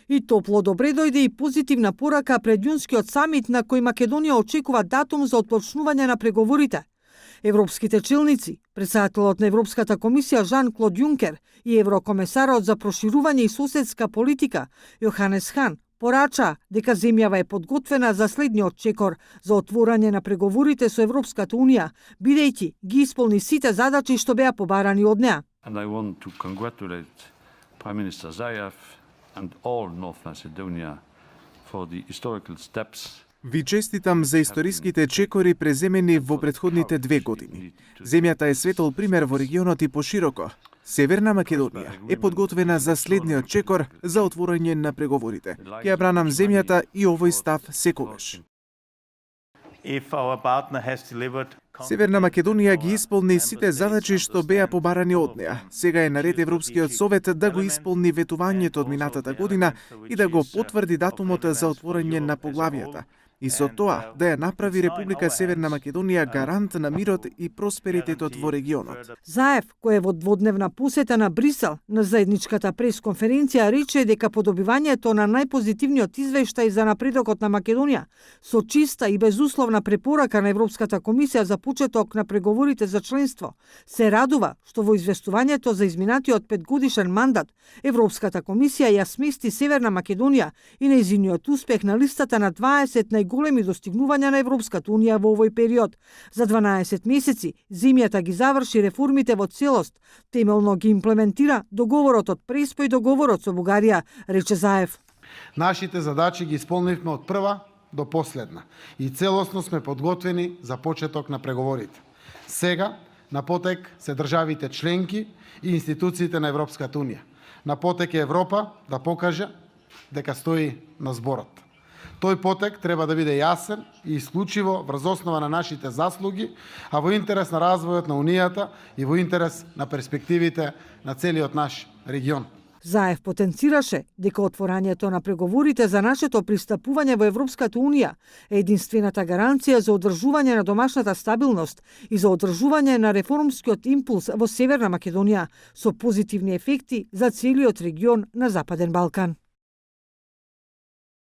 И топло добре дојде и позитивна порака пред јунскиот самит на кој Македонија очекува датум за отпочнување на преговорите. Европските челници, председателот на Европската комисија Жан-Клод Јункер и еврокомесарот за проширување и соседска политика Јоханес Хан порача дека земјава е подготвена за следниот чекор за отворање на преговорите со Европската унија, бидејќи ги исполни сите задачи што беа побарани од неа. And I want to congratulate Prime Minister Zaev and all North Macedonia for the historical steps. Ви честитам за историските чекори преземени во претходните 2 години. Земјата е светол пример во регионот и пошироко. Северна Македонија е подготвена за следниот чекор за отворање на преговорите. Ќе ја бранам земјата и овој став секогаш. Северна Македонија ги исполни сите задачи што беа побарани од неа. Сега е наред Европскиот совет да го исполни ветувањето од минатата година и да го потврди датумот за отворање на поглавијата. И со тоа да ја направи Република Северна Македонија гарант на мирот и просперитетот во регионот. Заев, кој е во дводневна посета на Брисел на заедничката пресконференција, рече дека подобивањето на најпозитивниот извештај за напредокот на Македонија со чиста и безусловна препорака на Европската комисија за почеток на преговорите за членство се радува што во известувањето за изминатиот 5-годишен мандат Европската комисија ја смести Северна Македонија и нејзиниот успех на листата на 20 најголеми достигнувања на Европската унија во овој период. За 12 месеци земјата ги заврши реформите во целост, темелно ги имплементира договорот од Преспа и договорот со Бугарија, рече Заев. Нашите задачи ги исполнивме од прва до последна и целосно сме подготвени за почеток на преговорите. Сега на потек се државите членки и институциите на Европската унија. На потек е Европа да покаже дека стои на зборот. Тој потек треба да биде јасен и исклучиво врз основа на нашите заслуги, а во интерес на развојот на Унијата и во интерес на перспективите на целиот наш регион. Заев потенцираше дека отворањето на преговорите за нашето пристапување во Европската унија е единствената гаранција за одржување на домашната стабилност и за одржување на реформскиот импулс во Северна Македонија со позитивни ефекти за целиот регион на Западен Балкан.